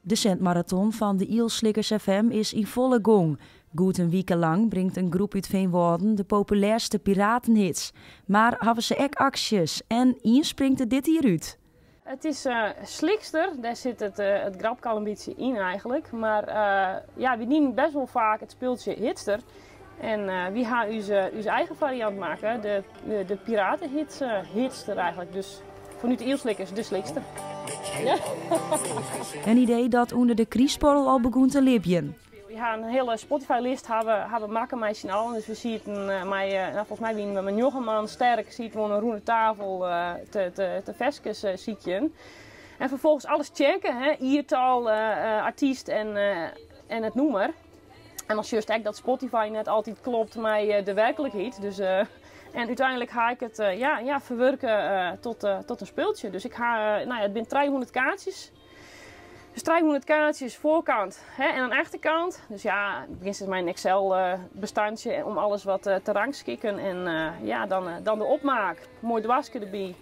De Centmarathon fan de Ielslikkers FM is yn folle gong. Goed in wike lang bringt in groep út Feanwâlden de populêrste piratenhits. Mar hawwe se ek aksjes en ien springt der dit jier út. It is Slikster, dêr sit it it grapke al in bytsje yn eigenlik. Mar ja, wy dienen best wol faak it spultsje Hitster. En wy ha ús ús eigen fariant makke, de de piratehits Hitster eigenlik. Dus fanút de Ielslikkers de Slikster. In idee dat ûnder de krystborrel al begûn te libjen. Wy ha in hiele Spotify-list hawwe hawwe makke mei syn allen. Dus we sieten mei, no folgens my wiene we mei njoggen man sterk, sieten we oan in rûne tafel te te te ferskes sykjen. En ferfolgens alles checke, hè, jiertal, artyst en en it nûmer. En dan sjochst ek dat Spotify net altyd klopt mei de werklikheid. Dus en úteinlik ha ik it ja, ja, ferwurke tot tot in spultsje. Dus ik ha, no ja, it binne 300 kaartsjes. Dus 300 kaartsjes foarkant hè, en in achterkant. Dus ja, ik begjin mei in Excel bestandsje om alles wat te rangskikken. En ja, dan, dan de opmaak. Moai doaske derby.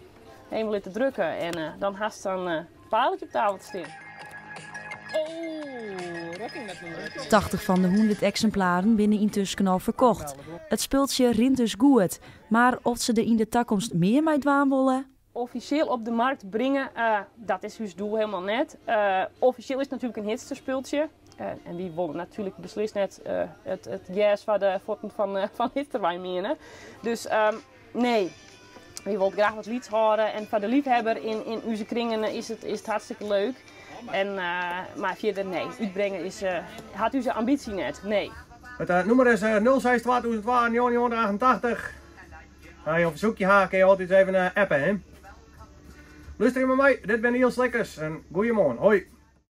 Even litte drukke en dan hast sa'n paaltje op tafel te stean. 80 fan de 100 eksimplaren binne yntusken al ferkocht. It spultsje rint dus goed. Mar oft se der yn de takomst mear mei dwaan wolle? Offisjeel op de markt bringe, dat is ús doel helemaal net. Offisjeel is it natuerlik in hitsterspultsje. En wy wolle natuerlik beslist net it, it gers foar de fuotten fan, fan Hitster weimeane. Dus nee, wy wolle it graach wat lyts hâlde. En foar de liefhebber yn, yn ús kringen is it hartstikke leuk. En, mar fierder nee, útbringe is, hat ús ambysje net, nee. It nûmer is 06 2002 9988. As jo in fersoekje ha, kinne jo altyd even appe, hè? Lústerje mei my, dit binne Ielslikkers en goeiemoarn, hoi!